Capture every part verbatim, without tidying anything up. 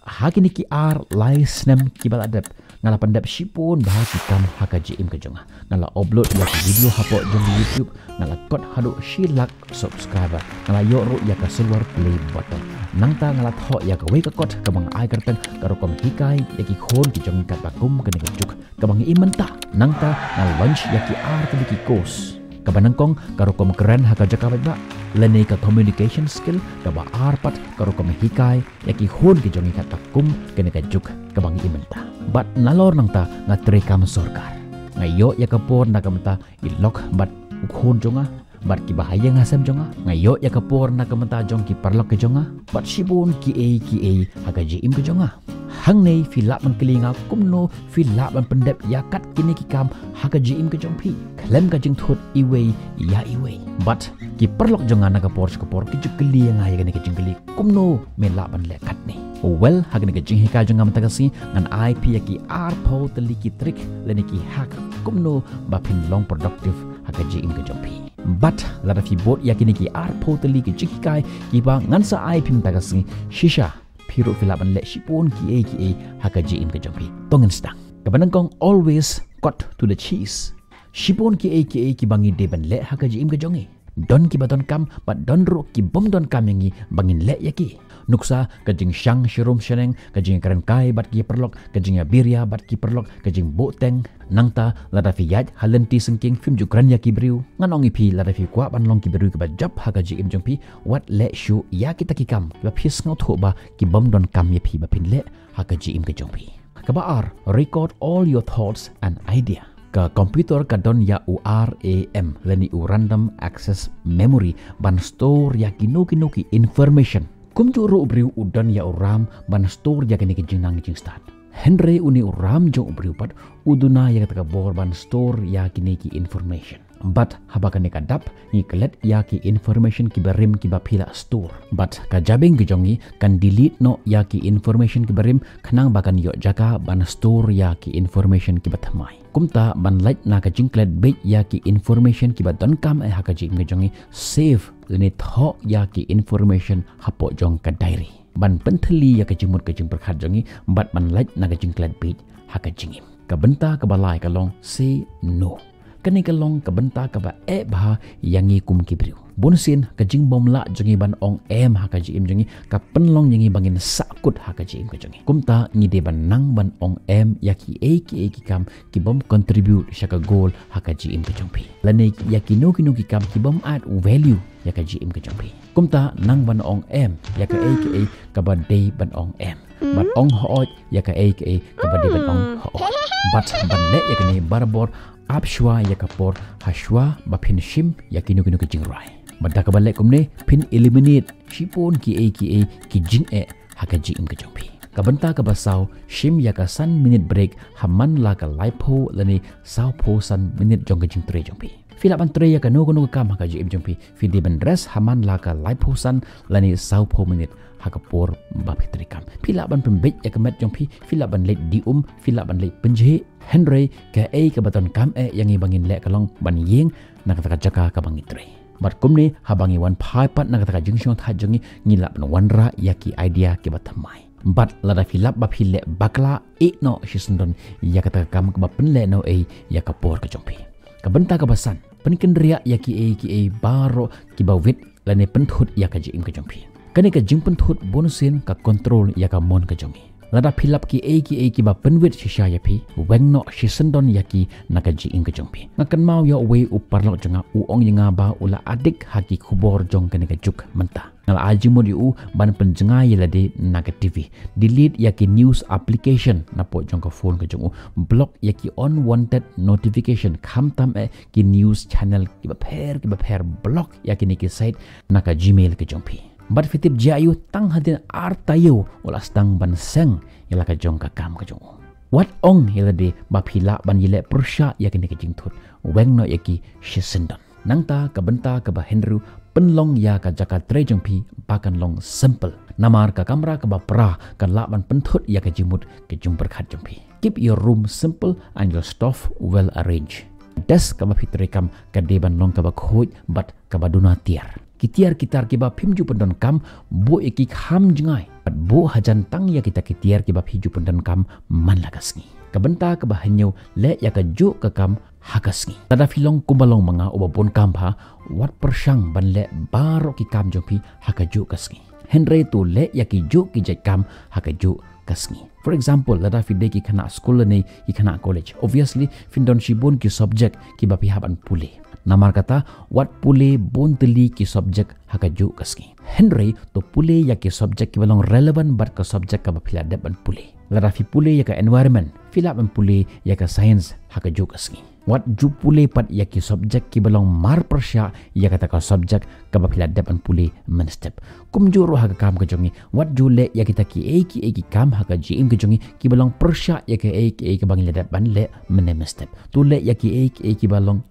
Ha kine ki ar lai snem kiba la dep, nga la pyndep shibun bha ki kam ha ka jingim ka jong nga. Nga la upload ïa ki video hapoh jong YouTube, nga la kot haduh shi lak subscriber. Nga la ïoh ruh ïa ka silver play button. Nangta nga la thoh ïa kawei ka kot kaba nga ai kyrteng ka rukom hikai ïa ki khun ki jong ngi katba kum kane ka juk kaba ngi im mynta. Nangta nga launch ïa ki ar tylli ki course. Kaba nyngkong ka rukom kren ha ka jaka bad ba lane ka communication skill, kaba ar pat ka rukom hikai ïa ki khun ki jong ngi katba kum kane ka juk kaba ngi im mynta. Bad nalor nangta nga trei kam sorkar. Nga ïoh ïa ka por na ka mynta i lok bad u khun jong nga bad kiba ha ïing ha sem jong nga. Nga ïoh ïa ka por na ka mynta jong ki paralok ki jong nga bad shibun kiei kiei ha ka jingim ka jong nga. Hangne phi lah ban kylli nga kumno phi lah ban pyndep ïa kat kine ki kam ha ka jingim ka jong phi khlem ka jingthut iwei ïa iwei. Bad ki paralok jong nga na ka por sha ka por ki ju kylli ïa nga ïa kane ka jingkylli, kumno me lah ban leh katne? Well, ha kane ka jinghikai jong nga mynta ka sngi ngan ai phi ïa ki arphew tylli ki trick lane ki hack kumno ba phin long productive ha ka jingim ka jong phi. Bad lada phi bud ïa kine ki arphew tylli ki jinghikai kiba ngan sa ai phi mynta ka sngi, shisha phi ruh phi lah ban leh shibun kiei kiei ha ka jingim ka jong phi. To ngin sdang. Kaba nyngkong, always cut to the chase. Shibun kiei kiei kiba ngi dei ban leh ha ka jingim ka jong ngi. Don kiba donkam bad don ruh ki bym donkam ïa ngi ba ngin leh ïa ki. Nuksa ka jingshang sharum shaneng, ka jingkren kai bad ki paralok, ka jingïabirïa bad ki paralok, ka jingbuhteng. Nangta lada phi ïaid ha lynti syngkien phim ju kren ïa ki briew. Ngan ong ïa phi lada phi kwah ban long ki briew kiba jop ha ka jingim jong phi, wat leh shuh ïa kita ki kam kiba phi sngewthuh ba ki bym donkam ïa phi ba phin leh ha ka jingim ka jong phi. Kaba ar, record all your thoughts and idea. Ka computer ka don ïa u RAM lane u random access memory ban store ïa kino kino ki information. Kumjuh ruh u briew u don ïa u RAM ban store ïa kine ki jingnang jingstad. Hynrei une u RAM jong u briew pat u duna ïa kata ka bor ban store ïa kine ki information. Bad haba kane ka dap, ngi klet ïa ki information kiba rim kiba phi la store. Bad ka jabieng ka jong ngi kan delete noh ïa ki information kiba rim khnang ba kan ïoh jaka ban store ïa ki information kiba thymmai. Kumta ban lait na ka jingklet beit ïa ki information kiba donkam eh ha ka jingim ka jong ngi, save lane thoh ïa ki information hapoh jong ka diary. Ban pynthylli ïa ka jingmut ka jingpyrkhat jong ngi bad ban lait na ka jingklet beit ha ka jingim. Ka bynta kaba lai ka long say no. Kane ka long ka bynta kaba eh bha ïa ngi kum ki briew. Bunsien ka jingbymlah jong ngi ban ong em ha ka jingim jong ngi ka pynlong ïa ngi ba ngin sahkut ha ka jingim ka jong ngi. Kumta ngi dei ban nang ban ong em ïa kiei kiei ki kam ki bym contribute sha ka goal ha ka jingim ka jong phi. Lane ïa kino kino ki kam ki bym add value ïa ka jingim ka jong phi. Kumta nang ban ong em ïa kaei kaei kaba dei ban ong em. Bad ong hooid ïa kaei kaei kaba dei ban ong hooid. Bad ban leh ïa kane barabor, ap shuwa ïa ka por ha shuwa ba phin shim ïa kino kino ki jingrwai. Bad da kaba leh kumne phin eliminate shibun kiei kiei ki jingeh ha ka jingim ka jong phi. Ka bynta kaba saw, shim ïa ka san minit break ha man la ka laiphew lane sawphew san minit jong ka jingtrei jong phi. Phi lah ban trei ïa kano kano ka kam ha ka jingim jong phi. Phi dei ban rest ha man la ka laiphew san lane sawphew minit ha ka por ba phi trei kam. Phi lah ban pynbeit ïa ka met jong phi, phi lah ban leit die um, phi lah ban leit pynjhieh. Hynrei kaei kaba donkam eh ïa ngi ba ngin leh ka long ban ïeng na kata ka jaka kaba ngi trei. Bad kumne haba ngi wan phai pat na kata ka jingshongthait jong ngi, ngi lah ban wanrah ïa ki idea kiba thymmai. Bad lada phi lap ba phi leh bakla, ïeh noh shisyndon ïa kata ka kam kaba pynlehnohei ïa ka por ka jong phi. Ka bynta kaba san, pynkynriah ïa kiei kiei baroh kiba wit lane pynthut ïa ka jingim ka jong phi. Kane ka jingpynthut bunsien ka control ïa ka mon ka jong ngi. Lada phi lap kiei kiei kiba pynwit shisha ïa phi, weng noh shisyndon ïa ki na ka jingim ka jong phi. Nga kynmaw ïa uwei u paralok jong nga u ong ïa nga ba u la addict ha ki khubor jong kane ka juk mynta. Nga la ai jingmut ïa u ban pynjngai ïa lade na ka TV. Delete ïa ki news application napoh jong ka phone ka jong u. Block ïa ki unwanted notification, khamtam eh ki news channel kiba pher kiba pher, block ïa kine ki site na ka Gmail ka jong phi. Bad phi tip jia ïa u, tang hadien ar taïew u la sdang ban seng ïa la ka jong ka kam ka jong u. Wat ong ïa lade ba phi lah ban ïaleh pyrshah ïa kine ki jingthut. Weng noh ïa ki shisyndon. Nangta ka bynta kaba hynriew, pynlong ïa ka jaka trei jong phi ba kan long simple. Namar ka kamra kaba pra kan lah ban pynthut ïa ka jingmut ka jingpyrkhat jong phi. Keep your room simple and your stuff well arranged. Desk kaba phi trei kam ka dei ban long kaba khuid bad kaba duna tiar. Ki tiar ki tar kiba phim ju pyndonkam, buh ïa ki kham jngai. Buh hajan tang ïa kita ki tiar kiba phi ju pyndonkam man la ka sngi. Ka bynta kaba hynñiew, leh ïa kajuh ka kam ha ka sngi. Lada phi long kumba long ma nga uba bun kam bha, wat pyrshang ban leh baroh ki kam jong phi ha kajuh ka sngi. Hynrei to leh ïa kijuh ki jait kam ha kajuh ka sngi. For example, lada phi dei ki khynnah skul lane ki khynnah college, obviously phin don shibun ki subject kiba phi hap ban pule. Namar kata, wat pule bun tylli ki subject ha kajuh ka sngi. Hynrei to pule ïa ki subject kiba long relevant bad ka subject kaba phi la dep ban pule. Lada phi pule ïa ka environment, phi lah ban pule ïa ka science ha kajuh ka sngi. Wat ju pule pat ïa ki subject kiba long mar pyrshah ïa kata ka subject kaba phi la dep ban pule mynstep. Kumjuh ruh ha ka kam ka jong ngi, wat ju leh ïa kita kiei kiei ki kam ha ka jingim ka jong ngi kiba long pyrshah ïa kaei kaei kaba ngi la dep ban leh mynne mynstep. To leh ïa kiei kiei kiba long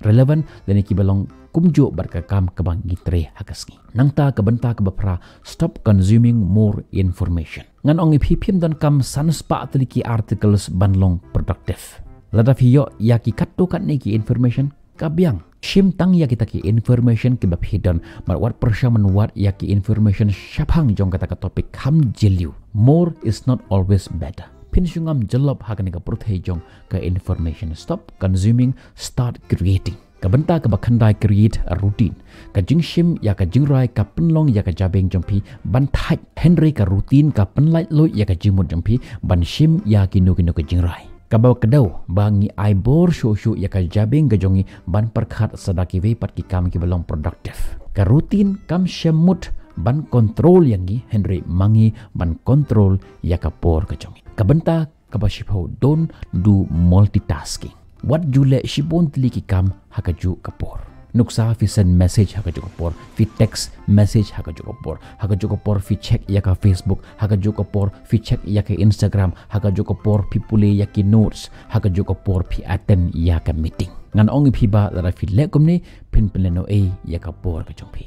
relevant lane kiba long kumjuh bad ka kam kaba ngi trei ha ka sngi. Nangta ka bynta kaba phra, stop consuming more information. Ngan ong ïa phi, phim donkam san spah tylli ki articles ban long productive. Lada phi ïoh ïa ki katto katne ki information, ka biang. Shim tang ïa kita ki information kiba phi don, bad wat pyrshang ban wad ïa ki information shaphang jong kata ka topic kham jylliew. More is not always better. Phin shu ngam jyllop ha kane ka pyrthei jong ka information. Stop consuming, start creating. Ka bynta kaba khyndai, create a routine. Ka jingshim ïa ka jingrai ka pynlong ïa ka jabieng jong phi ban thait, hynrei ka routine ka pynlait luid ïa ka jingmut jong phi ban shim ïa kino kino ka jingrai. Kaba kdew ba ngi ai bor shuh shuh ïa ka jabieng ka jong ngi ban pyrkhat sa da kiwei pat ki kam kiba long productive. Ka routine kam shym mut ban control ïa ngi, hynrei ma ngi ban control ïa ka por ka jong ngi. Ka bynta kaba shiphew, don't do multitasking. Wat ju leh shibun tylli ki kam ha kajuh ka por. Nuksa phi send message ha kajuh ka por, phi text message ha kajuh ka por, ha kajuh ka por phi check ïa ka Facebook, ha kajuh ka por phi check ïa ka Instagram, ha kajuh ka por phi pule ïa ki notes, ha kajuh ka por phi attend ïa ka meeting. Ngan ong ïa phi ba lada phi leh kumne, phin pynlehnohei ïa ka por ka jong phi.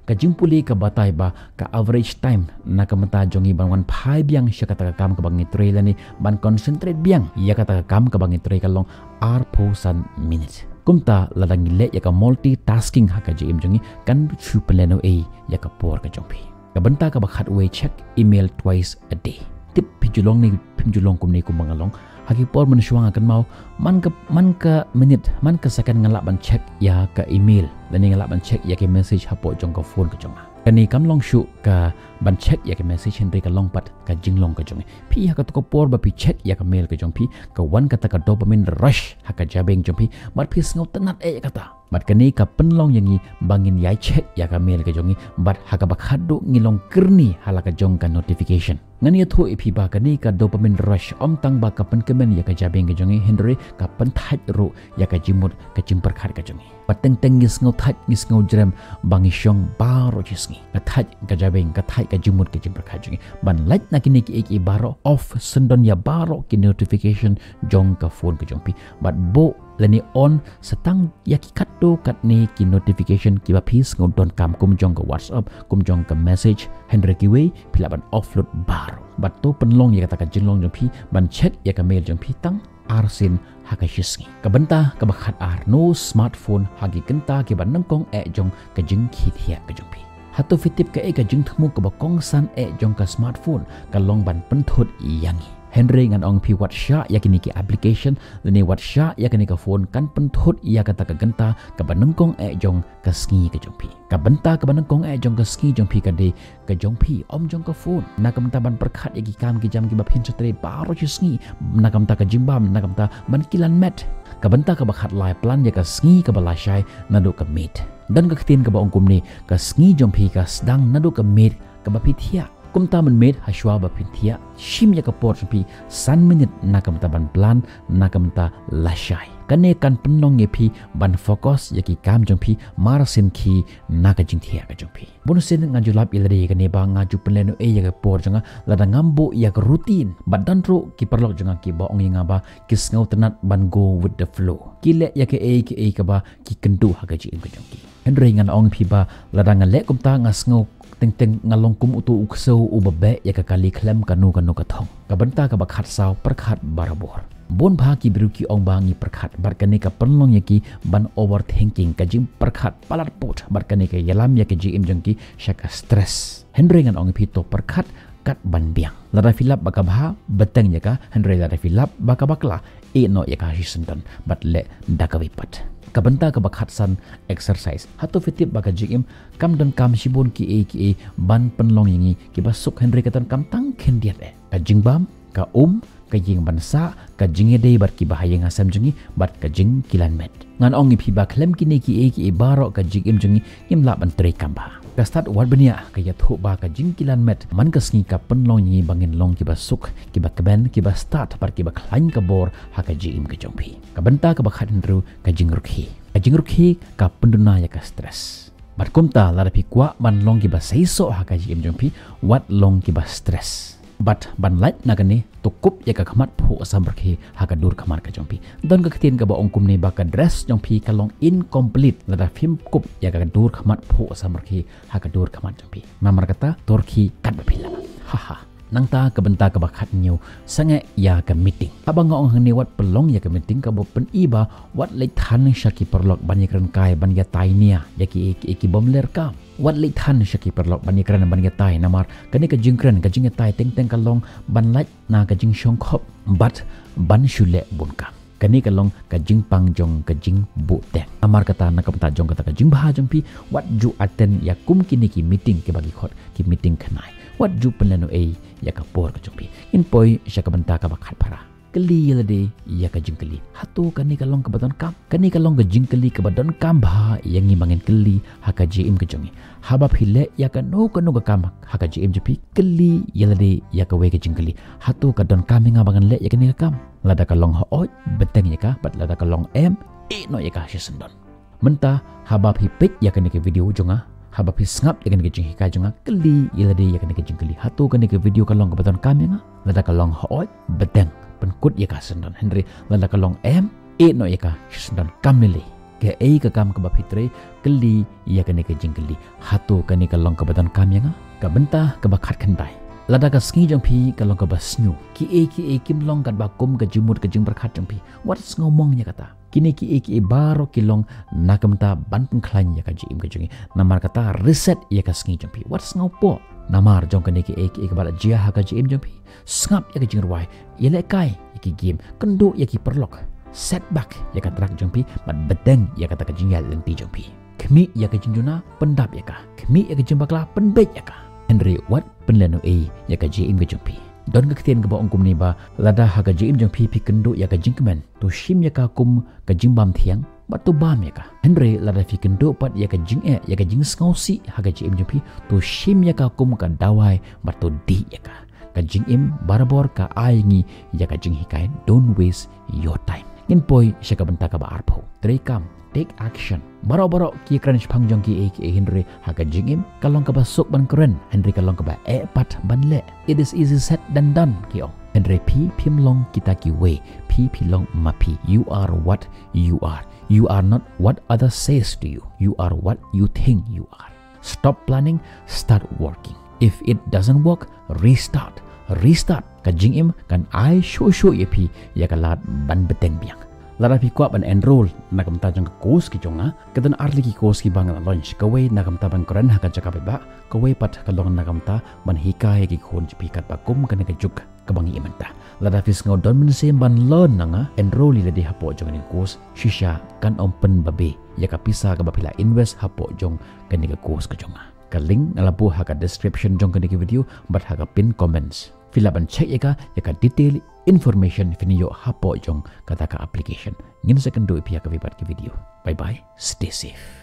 Ka jingpule ka batai ba ka average time na ka bynta jong ngi ban wan phai biang sha kata ka kam kaba ngi trei lane ban concentrate biang ïa kata ka kam kaba ngi trei ka long arphew san minit. Kumta lada ngi leh ïa ka multitasking ha ka jingim jong ngi, kan shu pynlehnohei ïa ka por ka jong phi. Ka bynta kaba khatwei, check email twice a day. Tip phi ju long ne phim ju long kumne kumba nga long, ha ki por mynshuwa nga kynmaw, man ka, man ka minit, man ka second nga lah ban check ïa ka email, lane nga lah ban check ïa ka message hapoh jong ka phone ka jong nga. Kane kam long shuh ka ban check ïa ka message, hynrei ka long pat ka jinglong ka jong ngi. Phi, ha kato ka por ba phi check ïa ka mail ka jong phi, ka wan kata ka dopamine rush ha ka jabieng jong phi, bad phi sngewtynnat eh ïa kata. Bad kane ka pynlong ïa ngi ba ngin ïai check ïa ka mail ka jong ngi, bad ha kaba khatduh ngi long kyrni ha la ka jong ka notification. Ngan ïathuh ïa phi ba kane ka dopamine rush ym tang ba ka pynkmen ïa ka jabieng ka jong ngi, hynrei ka pynthait ruh ïa ka jingmut ka jingpyrkhat ka jong ngi. Bad teng teng ngi sngewthait, ngi sngewjrem ba ngi shong baroh shi sngi. Ka thait ka jabieng, ka thait ka jingmut ka jingpyrkhat jong ngi. Ban lait na kine kiei kiei baroh, off syndon ïa baroh ki notification jong ka phone ka jong phi. Bad buh lane on sa tang ïa ki katto katne ki notification kiba phi sngewdonkam, kum jong ka WhatsApp, kum jong ka message, hynrei kiwei phi lah ban offload baroh. Bad to pynlong ïa kata ka jinglong jong phi ban check ïa ka mail jong phi tang arsien ha ka shi sngi. Ka bynta kaba khatar, no smartphone ha ki kynta kiba nyngkong eh jong ka jingkit hiar ka jong phi. Hato phi tip kaei ka jingthmu kaba kongsan eh jong ka smartphone? Ka long ban pynthut ïa ngi. Hynrei ngan ong phi, wat shah ïa kine ki application, lane wat shah ïa kane ka phone kan pynthut ïa kata ka kynta kaba nyngkong eh jong ka sngi ka jong phi. Ka bynta kaba nyngkong eh jong ka sngi jong phi ka dei ka jong phi, ym jong ka phone. Na ka bynta ban pyrkhat ïa ki kam ki jam kiba phin sa trei baroh shi sngi, na ka bynta ka jingbam, na ka bynta ban kilan met. Ka bynta kaba khatlai, plan ïa ka sngi kaba lashai naduh ka miet. Don ka ktien kaba ong kumne, ka sngi jong phi ka sdang naduh ka miet kaba phi thiah. Kumta mynmiet hashwa ba phin thiah, shim ïa ka por jong phi san minit na ka bynta ban plan, na ka bynta lashai. Kane kan pynlong ïa phi ban focus ïa ki kam jong phi mar sien khie na ka jingthiah ka jong phi. Bun sien nga ju lap ïa lade ïa kane ba nga ju pynlehnohei ïa ka por jong nga lada ngam buh ïa ka routine. Bad don ruh ki paralok jong nga kiba ong ïa nga ba ki sngewtynnat ban go with the flow. Ki leh ïa kaei kaei kaba ki kynduh ha ka jingim ka jong ki. Hynrei ngan ong phi ba lada nga leh kumta, nga sngew teng teng nga long kum uto u ksew uba beh ïa ka kali khlem kano kano ka thong. Ka bynta kaba khatsaw, pyrkhat barabor. Bun bha ki briew ki ong ba ngi pyrkhat, bad kane ka pynlong ïa ki ban overthinking, ka jingpyrkhat palat put, bad kane ka ïalam ïa ka jingim jong ki sha ka stress. Hynrei ngan ong ïa phi, to pyrkhat kat ban biang. Lada phi lap ba ka bha, bteng ïa ka, hynrei lada phi lap ba ka bakla, ïeh noh ïa ka ha shisyndon, bad leh da kawei pat. Ka bynta kaba khatsan, exercise. Hato phi tip ba ka jingim kam donkam shibun kiei kiei ban pynlong ïa ngi kiba suk, hynrei ka donkam tang khyndiat eh. Ka jingbam, ka um, ka ïing ban sah, ka jingïadei bad kiba ha ïing ha sem jong ngi, bad ka jingkilan met. Ngan ong ïa phi ba khlem kine kiei kiei baroh ka jingim jong ngi ngim lah ban treikam bha. Ka stad wat bniah ka ïathuh ba ka jingkilan met man ka sngi ka pynlong ïa ngi ba ngin long kiba suk, kiba kmen, kiba stad bad kiba khlaiñ ka bor ha ka jingim ka jong phi. Ka bynta kaba khathynriew, ka jingrkhie. Ka jingrkhie ka pynduna ïa ka stress. Bad kumta lada phi kwah ban long kiba seisoh ha ka jingim jong phi, wat long kiba stress. Bad ban lait na kane, to kup ïa ka khmat phuh samrkhie ha ka dur khmat ka jong phi. Don ka ktien kaba ong kumne ba ka dress jong phi ka long incomplete lada phim kup ïa ka dur khmat phuh samrkhie ha ka dur khmat jong phi. Namar kata, to rkhie katba phi lah. Ha ha. Nangta ka bynta kaba khathynñiew, sangeh ïa ka meeting. Haba nga ong hangne wat pynlong ïa ka meeting, kaba pyni ba wat leit than sha ki paralok ban ïakren kai, ban ïatai nia ïa kiei kiei ki bym leh kam. Wat leit than sha ki paralok ban ïakren, ban ïatai, namar kane ka jingkren, ka jingïatai teng teng ka long ban lait na ka jingshongkhop bad ban shu leh bun kam. Kane ka long ka jingpang jong ka jingbuhteng. Namar kata, na ka bynta jong kata ka jingbha jong phi, wat ju attend ïa kum kine ki meeting kiba ki khot ki meeting khnai. Wat ju pynlehnohei ïa ka por ka jong phi. Ngin poi sha ka bynta kaba khatphra. Kylli ïa lade ïa ka jingkylli. Hato kane ka long kaba donkam? Kane ka long ka jingkylli kaba donkam bha ïa ngi ba ngin kylli ha ka jingim ka jong ngi. Haba phi leh ïa kano kano ka kam ha ka jingim jong phi, kylli ïa lade ïa kawei ka jingkylli. Hato ka donkam ïa nga ba ngan leh ïa kane ka kam? Lada ka long hooid, bteng ïa ka, bad lada ka long em, ïeh noh ïa ka ha shisyndon. Mynta, haba phi peit ïa kane ka video jong nga, haba phi sngap ïa kane ka jinghikai jong nga, kylli ïa lade ïa kane ka jingkylli. Hato kane ka video ka long kaba donkam ïa nga? Lada ka long hooid, bteng, pynkut ïa ka ha shisyndon. Hynrei lada ka long em, ïeh noh ïa ka ha shisyndon. Kam lei lei. Kaei ka kam kaba phi trei, kylli ïa kane ka jingkylli. Hato kane ka long kaba donkam ïa nga? Ka bynta kaba khatkhyndai. Lada ka sngi jong phi ka long kaba sniew, kiei kiei kim long katba kum ka jingmut ka jingpyrkhat jong phi, wat sngewmong ïa kata. Kine kiei kiei baroh ki long na ka bynta ban pynkhlaiñ ïa ka jingim ka jong ngi. Namar kata, reset ïa ka sngi jong phi. Wat sngewpoh namar jong kane kiei kiei kaba la jia ha ka jingim jong phi. Sngap ïa ka jingrwai, ïalehkai ïa ki game, kynduh ïa ki paralok. Set back ïa ka drug jong phi, bad bteng ïa kata ka jingïaid lynti jong phi. Khmih ïa ka jingduna, pyndap ïa ka. Khmih ïa ka jingbakla, pynbeit ïa ka. Hynrei wat pynlehnohei ïa ka jingim ka jong phi. Don ka ktien kaba ong kumne ba, lada ha ka jingim jong phi phi kynduh ïa ka jingkmen, to shim ïa ka kum ka jingbam thiang, bad to bam ïa ka. Hynrei lada phi kynduh pat ïa ka jingeh, ïa ka jingsngewsih ha ka jingim jong phi, to shim ïa ka kum ka dawai, bad to dih ïa ka. Ka jingim barabor ka ai ngi ïa ka jinghikai, don't waste your time. Ngin poi sha ka bynta kaba arphew. Treikam, take action. Baroh baroh ki kren shaphang jong kiei kiei, hynrei ha ka jingim ka long kaba suk ban kren, hynrei ka long kaba eh pat ban leh. It is easy said than done, ki ong. Hynrei phi phim long kita kiwei, phi phi long ma phi. You are what you are. You are not what others says to you. You are what you think you are. Stop planning, start working. If it doesn't work, restart. Restart. Ka jingim kan ai shuh shuh ïa phi ïa ka lad ban bteng biang. Lada phi kwah ban enroll na ka bynta jong ka course ka jong nga, ka don ar tylli ki course kiba nga la launch. Kawei na ka bynta ban kren ha ka jaka paidbah, kawei pat ka long na ka bynta ban hikai ïa ki khun jong phi katba kum kane ka juk kaba ngi im mynta. Lada phi sngew don mynsiem ban learn na nga, enroll ïa lade hapoh jong kane ka course, shisha kan ym pynbabe ïa ka pisa kaba phi la invest hapoh jong kane ka course ka jong nga. Ka link nga la buh ha ka description jong kane ka video bad ha ka pin comments. Phi lah ban check ïa ka, ïa ka detail information phin ïoh hapoh jong kata ka application. Ngin sa kynduh ïa phi ha kawei pat ka video. Bye bye, stay safe.